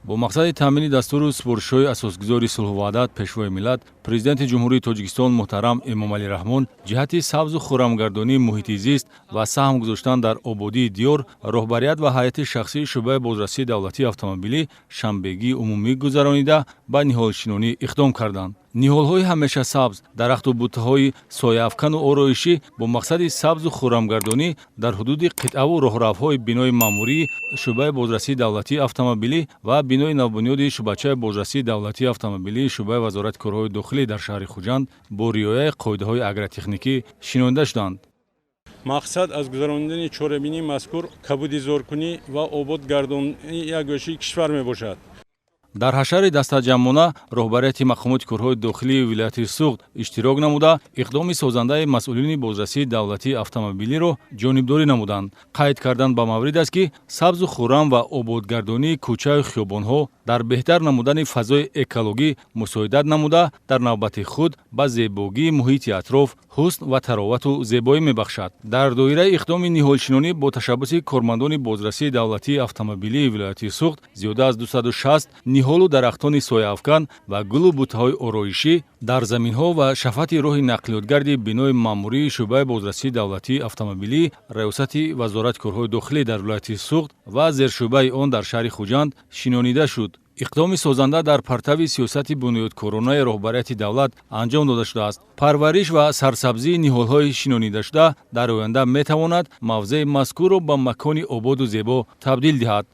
Бо мақсади таъмини дастуру супоришҳои Асосгузори сулҳу ваҳдат, Пешвои миллат, Президенти Ҷумҳурии Тоҷикистон муҳтарам Эмомалӣ Раҳмон ҷиҳати сабзу хуррамгардонии муҳити зист ва саҳм гузоштан дар ободии диёр, роҳбарият ва ҳайати шахсии шӯъбаи бозрасии давлатии автомобилӣ шанбегии умумӣ гузаронида, ба ниҳолшинонӣ иқдом карданд. Ниҳолҳои ҳамешасабз, дарахту буттаҳои сояафкану ороишӣ бо мақсади сабзу хуррамгардонӣ дар ҳудуди қитъаву роҳравҳои бинои маъмурии шӯъбаи бозрасии давлатии автомобилӣ ва бинои навбунёди шӯъбачаи бозрасии давлатии автомобилии шӯъбаи Вазорати корҳои дохилӣ дар шаҳри Хуҷанд бо риояи қоидаҳои агротехникӣ шинонида шуданд. Мақсад аз гузаронидани чорабинии мазкур кабудизоркунӣ ва обод гардонии як гӯшаи кишвар мебошад. Дар ҳашари дастаҷамъона роҳбарияти мақомоти корҳои дохилии вилояти Суғд иштирок намуда, иқдоми созандаи масъулини бозрасии давлатии автомобилиро ҷонибдорӣ намуданд. Қайд кардан ба маврид аст, ки сабзу хуррам ва ободгардонии кӯчаю хиёбонҳо дар беҳтар намудани фазои экологӣ мусоидат намуда, дар навбати худ ба зебогии муҳити атроф ҳусн ва таровату зебоӣ мебахшад. Дар доираи иқдоми ниҳолшинонӣ бо ташаббуси кормандони бозрасии давлатии автомобилии вилояти Суғд зиёда аз 260 ниҳолу дарахтони сояафкан ва гулу буттаҳои ороишӣ дар заминҳо ва шафати роҳи нақлиётгарди бинои маъмурии шӯъбаи бозрасии давлатии автомобилӣ Раёсати Вазорати корҳои дохилӣ дар вилояти Суғд ва зершӯъбаи он дар шаҳри Хуҷанд шинонида шуд. Иқдоми созанда дар партави сиёсати бунёдкоронаи роҳбарияти давлат анҷом дода шудааст. Парвариш ва сарсабзии ниҳолҳои шинонидашуда дар оянда метавонад мавзеи мазкурро ба макони ободу зебо табдил диҳад.